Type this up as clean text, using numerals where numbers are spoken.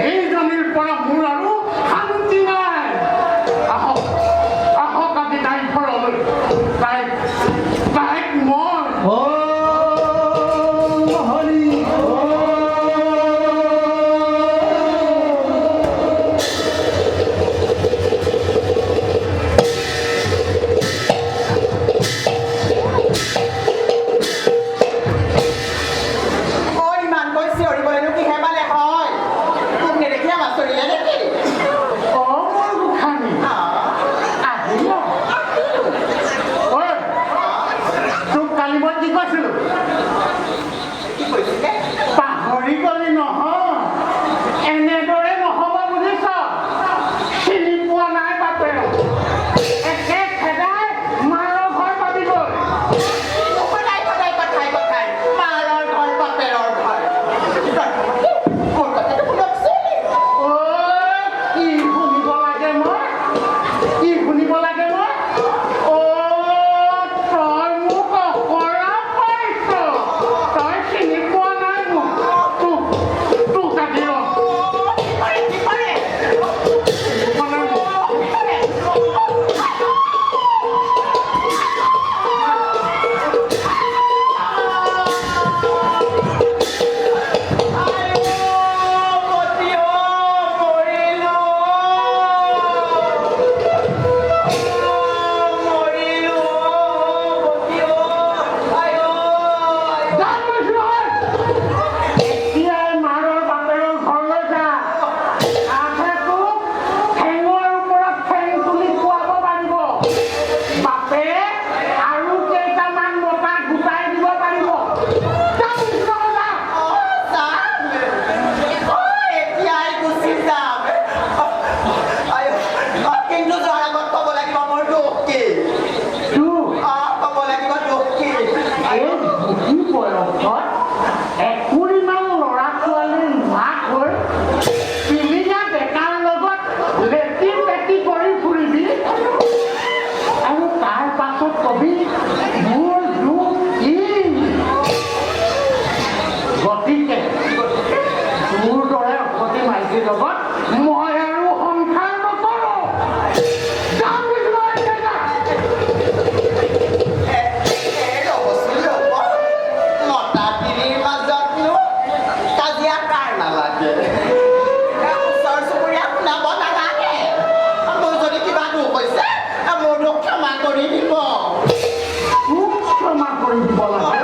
এইজনীৰ পৰা মোৰ আৰু শান্তি নাই। আহক, আহক আজি তাইৰ ঘৰলৈ। তাইক মই ওম হৰি ওম। অ, ইমানকৈ চিঞৰিবলৈনো কিহে পালে হয়? তোক নেদেখি আচৰিলে নেকি? অ, মোৰ গোসানী, আহিলা? ঐ, তোক কালি মই কি কৈছিলো? কি কৈছিলে? পাহৰি গলি নহয়? এনেদৰে নহ'ব, বুজিছ? চিনি পোৱা নাই বাপেৰক। একে খেদাই মাৰৰ ঘৰ পাবিগৈ। সদায় সদায় কথাই কথাই মাৰৰ ঘৰ, বাপেৰৰ ঘৰ। প্ৰথমতে মোৰ কথাটো শুনকচোন। ঐ, কি শুনিব লাগে মই? কি শুনিব লাগে মই? অ, তই মোক অকৰা পাইছ। তই চিনি পোৱা নাই মোক। তোক আজি ৰ। কি কৰে, কি কৰে? চিনি পোৱা নাই মোক। কি কৰে? আইঅ, পতি অ, মৰিলো, মৰিলো, পতি অ, আইঅ, আইঅ। যাম কৈছো নহয়। এতিয়াই মাৰৰ বাপেৰৰ ঘৰলৈ যা। তাতহে তোক ঠেঙৰ ওপৰত ঠেং তুলি খুৱাব পাৰিব। বাপেৰে আৰু কেইটামান মতা গোটাই দিব পাৰিব। যা কৈছো নহয়, যা। অ, যাম। অ, এতিয়াই গুচি যাম। আইঅ, অ, কিন্তু যোৱাৰ আগত ক'ব লাগিব মোৰ দুখ কি। তোৰ অ, ক'ব লাগিব দুখ কি। এই বুঢ়ী বয়সত একুৰিমান ল'ৰা ছোৱালীৰ মাক হৈ পিলিঙা ডেকাৰ লগত লেটি পেটি কৰি ফুৰিবি আৰু তাৰ পাছত কবি মোৰ দুখ কি? গতিকে তোৰ দৰে অসতী মাইকীৰ লগত মই আৰু সংসাৰ নকৰোঁ। যাম কৈছো নহয়, এতিয়া যা। এ, এ, ৰ'বচোন, ৰ'ব। মতা তিৰিৰ মাজতনো কাজিয়া কাৰ নালাগে? এ, ওচৰ চুবুৰীয়া শুনাব নালাগে। মোৰ যদি কিবা দোষ হৈছে, মোৰ দোষ ক্ষমা কৰি দিব। তোক ক্ষমা কৰি দিব লাগে?